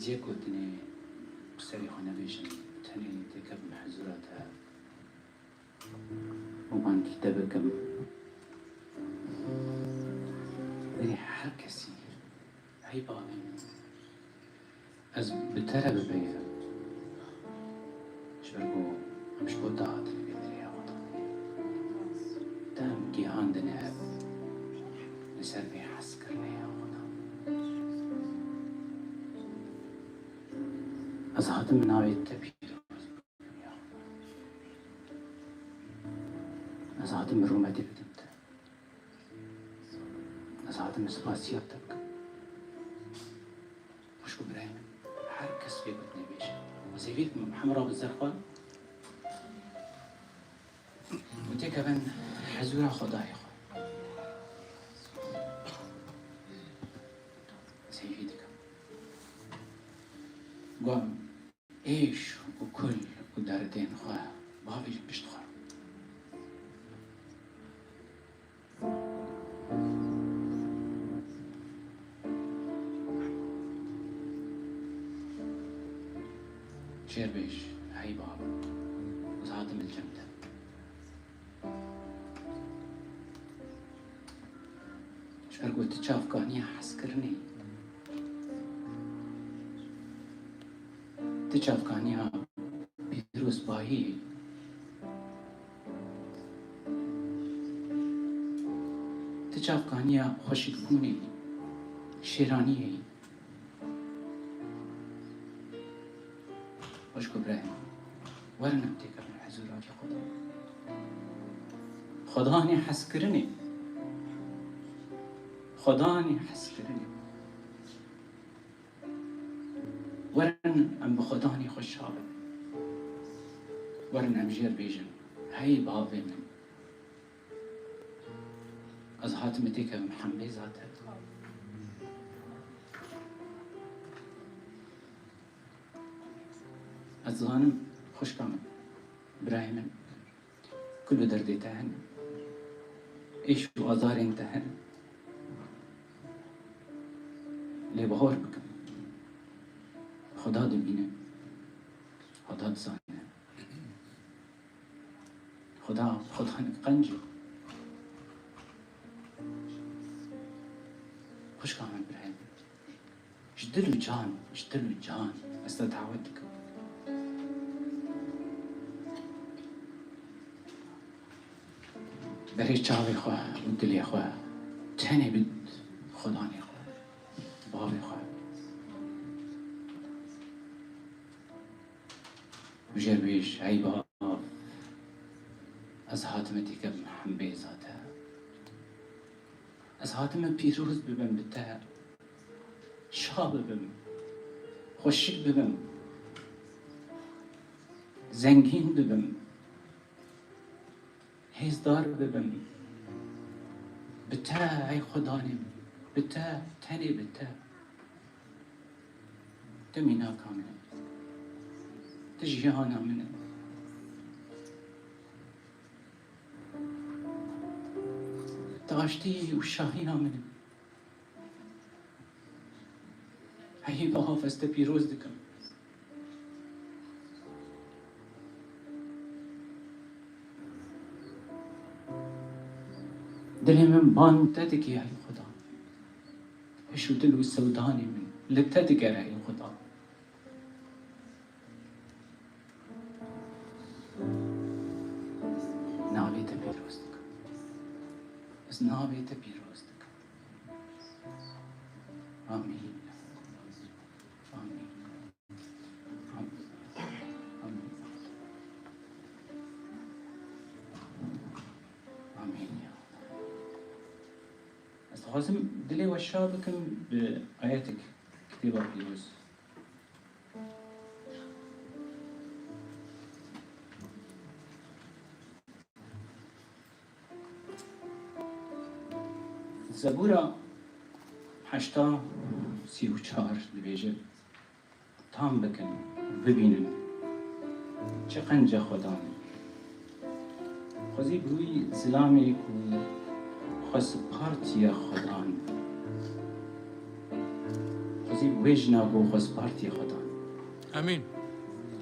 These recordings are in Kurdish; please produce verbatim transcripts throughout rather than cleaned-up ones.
yek gotinê bi serê xwe nebêjim, tenê têkevim hizûra te û bangî te bikim. Berî her kesî, hey bavê min, ez bi te re bipeyivim. Ji ber ku em ji bo te hatine vê derê ya Xudan. Te em gihandine hev li ser vê hezkirinê ya Xudan. Ez hatim bi navê te pîroz bibim ya Xudan. Ez hatim bi rûmetê bidim te. Ez hatim bi spasiya te bikim. Xwişk û birayê min, her kes vê gotinê bêje. Ez hêvî dikim hemû rabin ser xwe û têkevin hizûra Xwedayê xwe. Ez hêvî dikim. Got, êş û kul û derdên xwe bavêjin pişt xwe. Jêrbêj, hey bab, ez hatim li cem te. Ji ber ku tu çavkaniya hezkirinê yî. Tu çavkaniya pîrozbayiyê yî. Tu çavkaniya xweşikbûnê yî, şêraniyê yî. Xwişk û birayê min, werin em têkevin hizûra vê Xudan. Xudanê hezkirinê. Xudanê hezkirinê. Werin em bi Xudanê xwe şa bin. Werin em jê re bêjin, hey bavê min, ez hatime têkevim hembêza te. Ez zanim xwişka min, birayê min, kul û derdê te hene, êş û azarên te hene. Lê bawer bikim, Xuda dibîne, Xuda dizane. Xuda, Xudanek qenc e. Xwişka min, birayê min, ji dil û can, ji dil û can ez te dawet dikim. Berê çavê xwe û dilê xwe tenê bid Xudanê xwe, bavê xwe. Û jê re bêj, hey bav, ez hatime têkevim hembêza te. Ez hatime pîroz bibim bi te. Şa bibim. Xweşik bibim. Zengîn bibim. Hêzdar bibim. Bi te, ey Xudanê min. Bi te, tenê bi te. Tu mînaka min î. Tu jiyana min î. Tu aştî û şahîna min î. Hey bav, ez te pîroz dikim. Dilê min bang te dike, hey Xuda. Hiş û dil û sewdanê min li te digere, ey Xuda. Navê te pîroz dikim. Ez navê te pîroz dikim. Amîn. Amîn. Amîn. Amîn. Amîn ya. Ez dixwazim dilê we şa bikim bi ayetek kitêba pîroz. Zebûra heşta, sî û çar dibêje, Tam bikin, bibînin çi qenc e Xudan. Xwezî bi wî zilamê ku xwe spartiye Xudan. Xwezî wê jina ku xwe spartiye Xwedan. Amîn.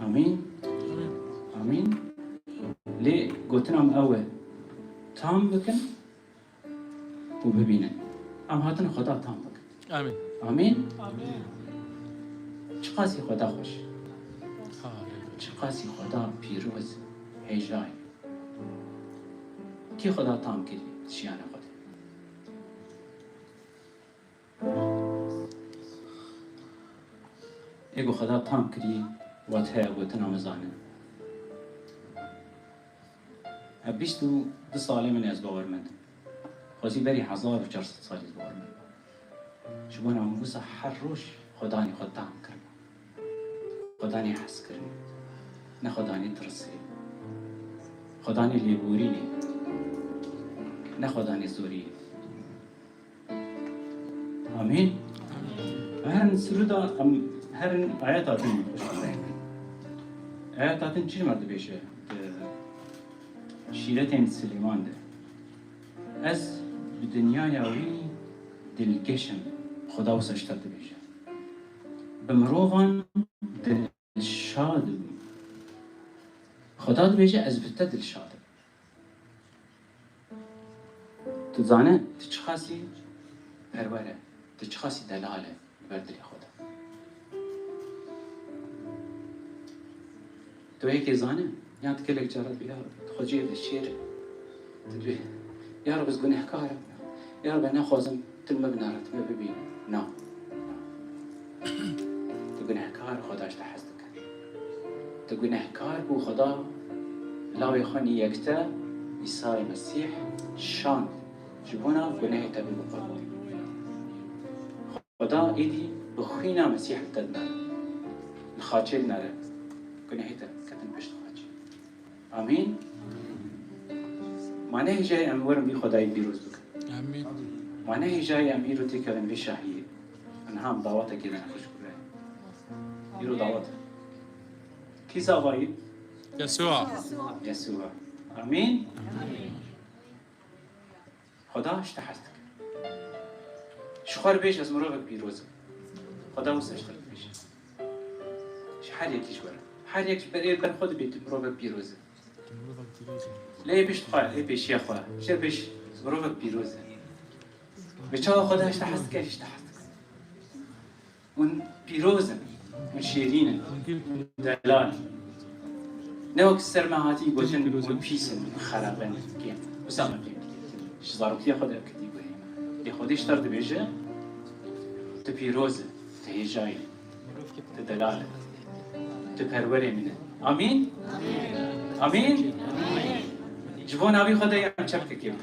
Amîn. Amîn. Lê gotina min ew e. Tam bikin û bibînin. Em hatin Xweda tam bikin. Amîn. Amîn. Amîn. Çiqasî Xweda xweş. Haleluya. Çiqasî Xweda pîroz, hêja ye. Kî Xweda tam kirî di jiyana xwe de? Ê ku Xweda tam kirî, wat heye gotina min zane. Ev bîst û du salê min ez bawermendim. Xwezî berî hezar û çar sed salî ez bawermendim. Ji bona min wisa her roj Xwedanê xwe tam kirin. Xwedanê hez kirin. Ne Xwedanê tirsê. Xwedanê lêborînê. Ne Xwedanê zorî. Amîn. Herin sirûda em herin ayeta din xweş dibînin. Ayeta din çi ji me dibêje? Di Şîretên Silêman de. Ez bi dinyaya wî dilgeş im. Xweda wisa ji te dibêje. Bi mirovan dilşad im. Xweda dibêje ez bi te dilşad im. Tu zane, tu çiqasî perwer e, tu çiqasî delal e li ber dilê xwe de. Tu yekê zane, yan tu gelek cara dibê, ya Rabbi, tu xwe cihê de şêr e. Tu dibê, ya Rabbi, ez gunehkar im. Ya Rabbi, naxwazim tu li me binare, tu me bibîne. Na. Tu gunehkar, Xweda ji te hez dike. Tu gunehkar bû, Xweda lawê xwe nî yekte, Îsayê Mesîh şand. Ji bona gunehê te bû bi qurban. Xweda êdî bi xwîna Mesîh li te dinere. Li xaçê dinere. Gunehê te ketin pişt xaçê. Amîn. Ma ne hêjayî em werin vî Xwedayî pîroz bikin. Amîn. Ma ne hêjayî em îro têkevin vê şahiyê. Niha em dawetekê de nexweş kure. Îro dawet e. Kî zavayî? Yesûa. Yesûa. Amîn. Xweda ji te hez dike. Ji xwe re bêje, ez mirovek pîroz im. Xweda wisa ji te dibêje. Ji her yekî ji we re. Her yek ji berê ber xwe dibê tu mirovek pîroz e. Lê ê pişt xwe, ê pêşiya xwe. Jê bêj, ez mirovek pîroz e. Bi çawa Xweda ji te hez dike, ji te hez dike. Hûn pîroz in, hûn şêrîn in, hûn delal in. Ne wek ser me hatî gotin, hûn pîs in, hûn xerab in, kêm. Wisa me fêm dikir. Ji zarokiya xwe de ev kirî guhê me. Lê Xwedê ji te re dibêje, tu pîroz î, tu hêja yî, tu delal î, tu perwerê min î. Amîn? Amîn? Ji bo navê Xwedê em çepkekê bikin.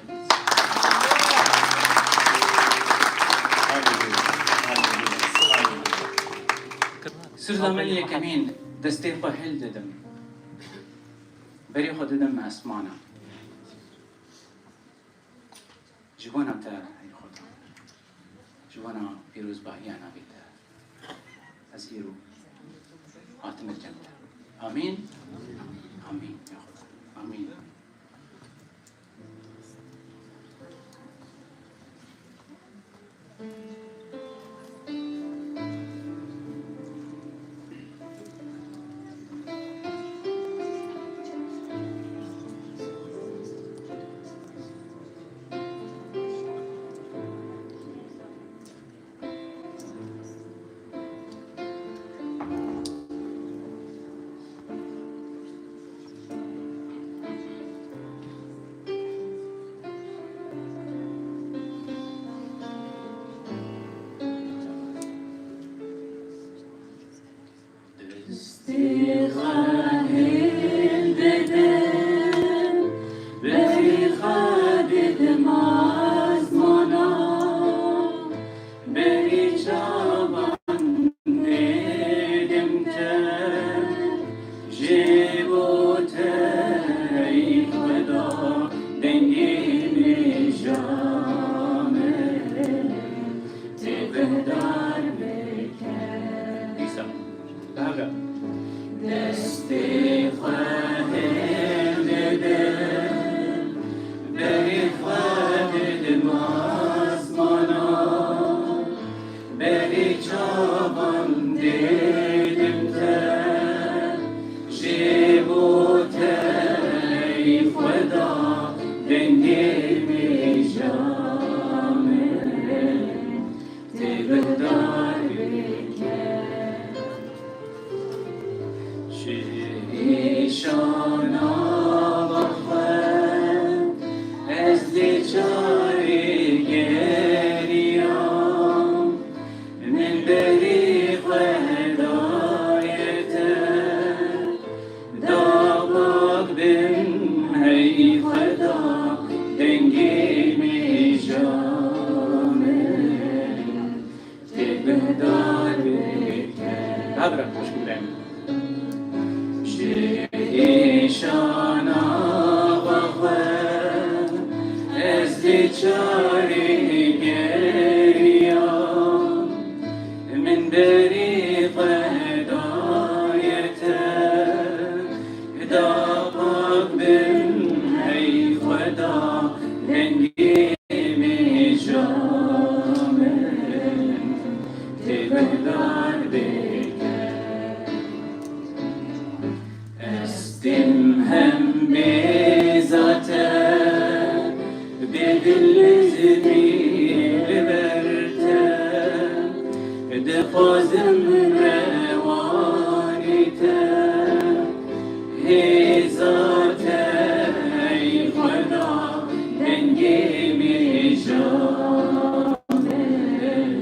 Sirda min yekemîn, destê xwe hildidim. Berê xwe didim esmana. Ji bona te, ey Xweda. Ji bona pîrozbahiya navê te. Ez îro hatime cem te. Amîn. Amîn. Ya Xweda. Amîn. Destê xwe hêl didim, berê xwe didim asmana, berê çavan didim te, ji bo te ey Xweda dengê nêja min tê guhdar bike. Dîsa. Destê xwe hêl didim, berê xwe didim asmana, Berê çavan dêdim te, jê bo te ey Xweda dengê mêja min tê guhdar bike. Ji êşana xwe ez dê carî geriyam, min berî xwe daye te. Da pak bim hey Xweda dengê mêja min tê guhdar bike. Daha biraz hoş gülen. Ji êşana xwe ez dê carî geriyam, min berî xwe daye te. Da pak bim hey Xweda dengê mêja min tê guhdar bike. Ez tim hem bêza te, bê dilizmî li ber te, dixwazim rewanî te. Hêza te ey Xweda dengê mêja min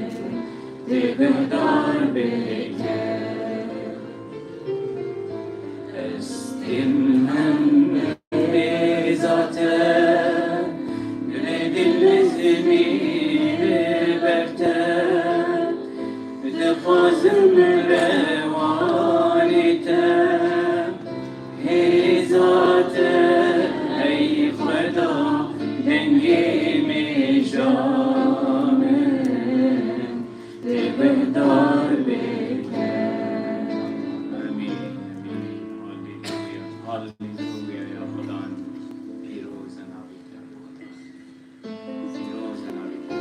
tê guhdar bike. Ez tim hem mêza te, dilizmî li ber te, dixwazim rewanî te. Hêza te ey Xweda dengê mêja min tê guhdar bike. Amîn, amîn. Halleluya, halleluya ya Xudan. Pîroz e navê te. Pîroz e navê te.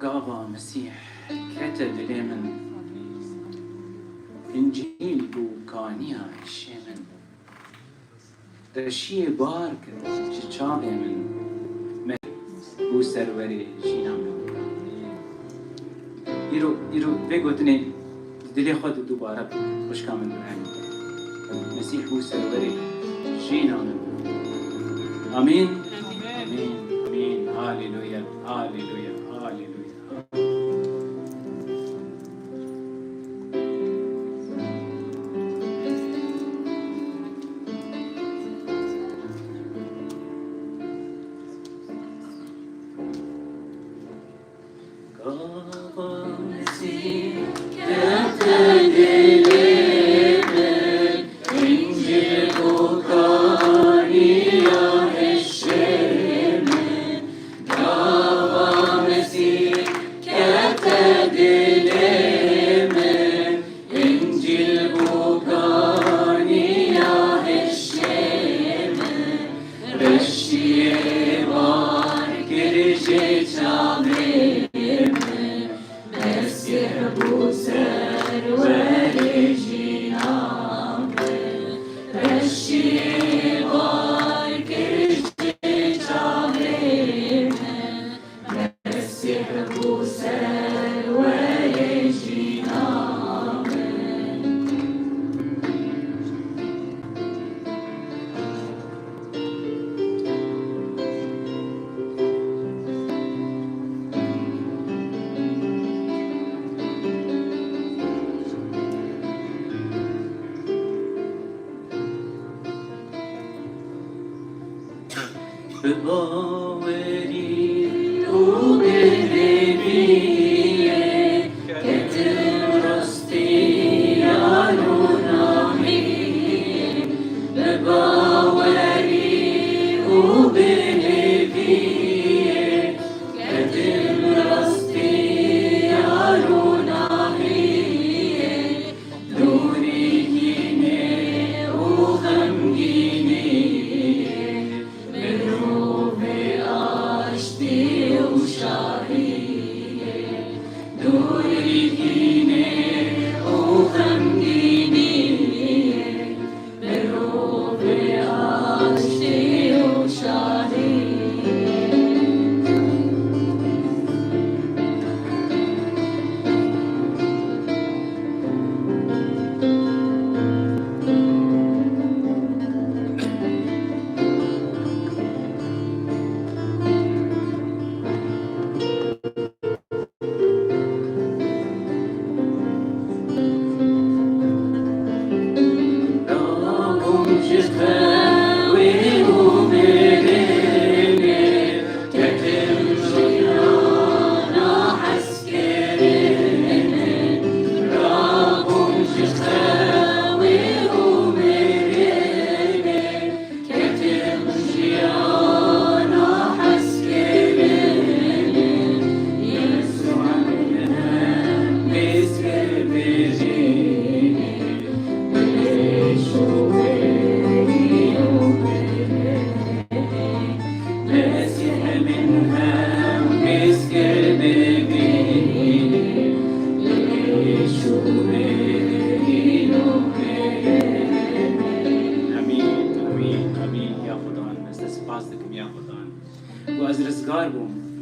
Gava Mesîh kete dilê min, Încîl bû kaniya hişê min. Reşiyê bar kir ji çavê min, Mesîh bû serwerê jîna min. Îro, îro vê gotinê di dilê xwe de dubare bike, xwişka min bi rehmê te. Mesîh bû serwerê jîna min. Amîn. Amîn. Amîn. Halleluya. Halleluya. Halleluya. Încîl bû kaniya hişê min, reşiyê bar kir ji çavê min. Mesîh bû serwerê jîna min, reşiyê bar kir ji çavê min. Mesîh bû serwerê jîna min. Bi bawerî û bi hêviyê ketim rastiya rûnahiyê. Bi bawerî û bi hêviyê ketim rastiya rûnahiyê. Dûrî kînê û xemgîniyê. Mirovê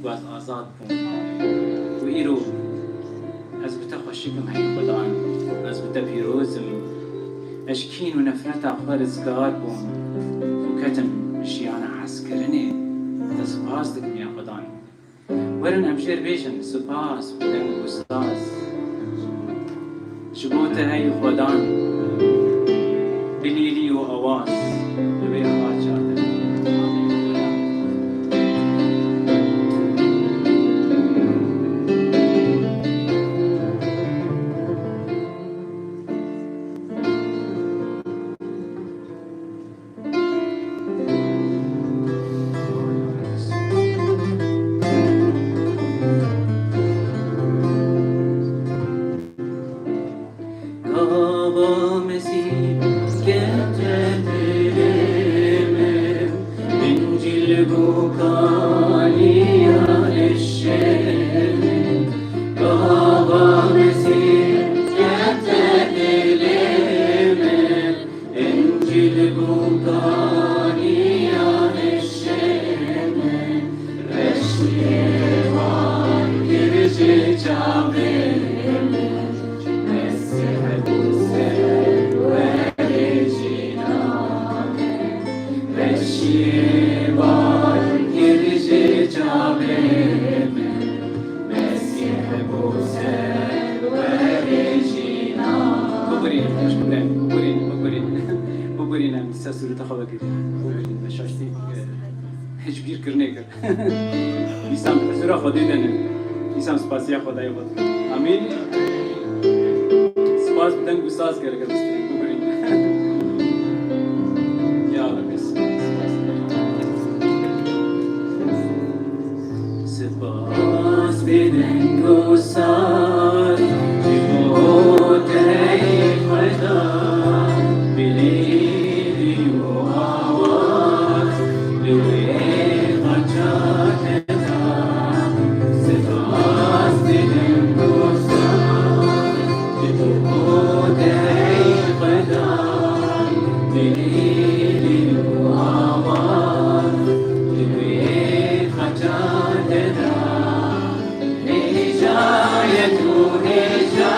û ez azad bûm. Û îro ez bi te xweşik im, hey Xudan, ez bi te pîroz im. Ez ji kîn û nefreta xwe rizgar bûm û ketim jiyana hezkirinê. Te spas dikim ya Xudan. Werin em jêr bêjin, spas, bi deng û saz. Ji bo te hey Xudan, bi lîlî û awaz, li wê xaça te. Gava Mesîh kete dilê min, Încîl bû kaniya eşê min. Gava Mesîh kete dilê min, Încîl bû kaniya eşê min, reşiyê wan kir ji çavê min, Mesîh bû serwerê cîna min, reşiyê wan kir ji çavê min. Mesîh bû serwerê jîna. Bigurîn, xweş bigurîn, bigurîn, bigurîn. Bigurîn, em dîsa sûreta xwe vegerîn. Bigurîn, me şaştî, eh, hêj bîr kir nêkir. Dîsa em huzûra Xwedê de ne. Dîsa em spasiya Xwedayê xwe dikin. Amîn. Spas bi deng û saz gerek e bistînin, bigurîn. Ya Rebbi, spas. Spas bi deng û saz, ji bo te ey Xweda, bi lîlî û awaz, li wê xaça te de. Spas bi deng û saz, ji bo te ey Xweda, bi lîlî û awaz, li wê xaça te de. Hêja ye tu hêja,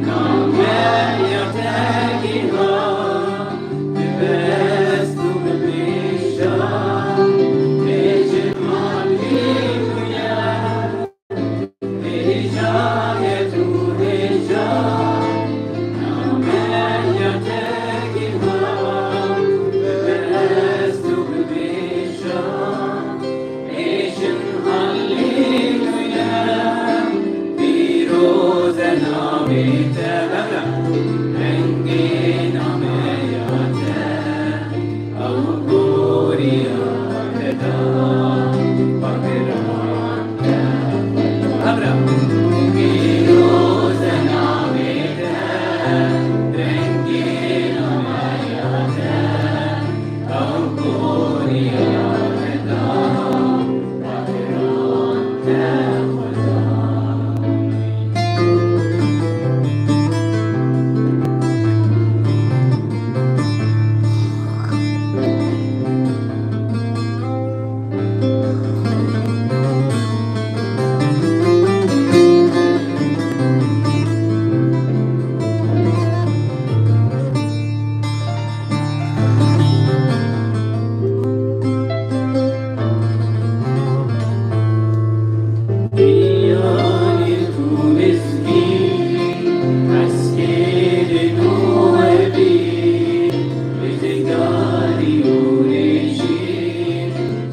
nameya te giha, bi best û bi bêja, hêjin malî bûye. Hêja ye tu hêja, nameya te giha, bi best û bi bêja. Êşin halîluya, pîroz e navê te, rengê nameya te, ew goriya te da, bagiran te. Hebra. Pîroz e navê te, rengê nameya te.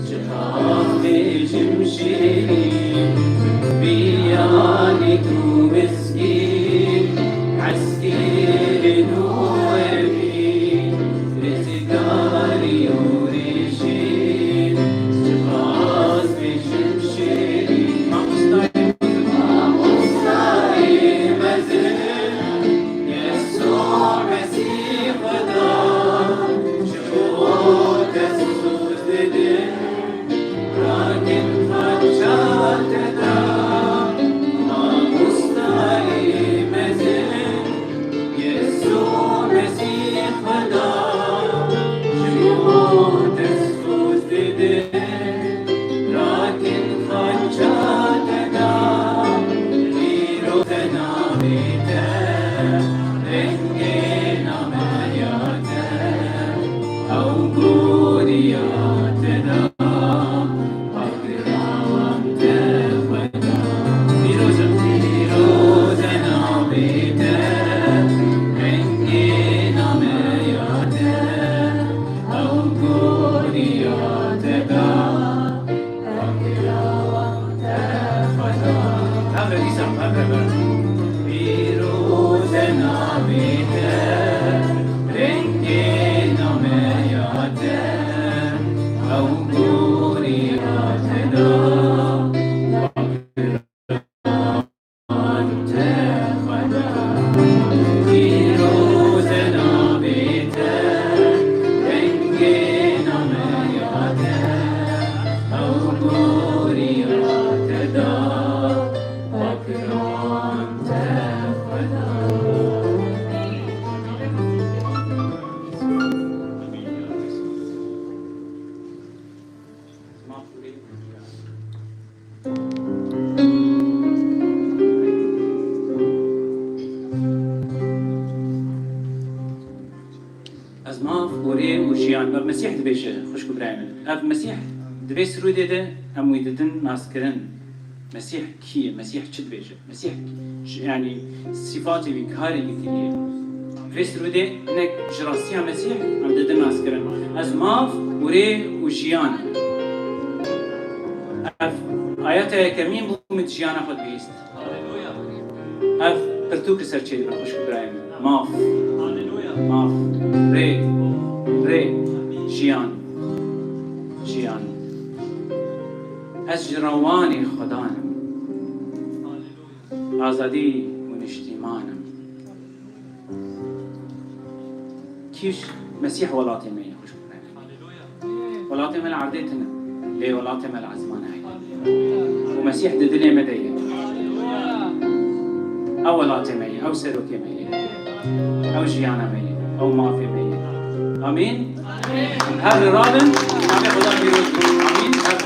Çiqas bêjim şêrîn, bi yanî tu miskîn, eskêrîn û emîn, rizgarî û rêjîn. Çiqas bêjim şêrîn, mamostayê mezin, mamostayê mezin, Yesû Mesîh Xweda, ji bo te soz didin. Rakin xaça te da, mamoste Ez mav û rê û jiyan. Ev Mesîh dibêje, xwişk û birayê min. Ev Mesîh di vê sirûdê de em wî didin naskirin. Mesîh kî ye? Mesîh çi dibêje? Mesîh, ş-, yanî, sîfatê wî, karê wî kiriye. Vê sirûdê hinek ji rastiya Mesîh em didin naskirin. Ez mav û rê û jiyan. Ev ayeta yekemîn bû min di jiyana xwe dibihîst. Ev pirtûk li ser çêdibe, xwişk û birayê min. Mav. Mav. Rê. Rê. Jiyan. Jiyan. Ez ji rewanê Xwedan im. Azadî û niştîman im. Kîş Mesîh welatê me ye, xwişk û birayê min. Welatê me li erdê tune, lê welatê me li ezmanê heye. Û Mesîh di dilê me de ye. Ew welatê me ye, ew serokê me ye. Ew jiyana me ye, ew mafê me ye. Amîn. Em hev li rabin, navê Xweda pîroz be. Amîn. Hev.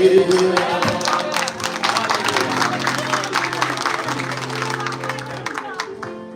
Êrî bû.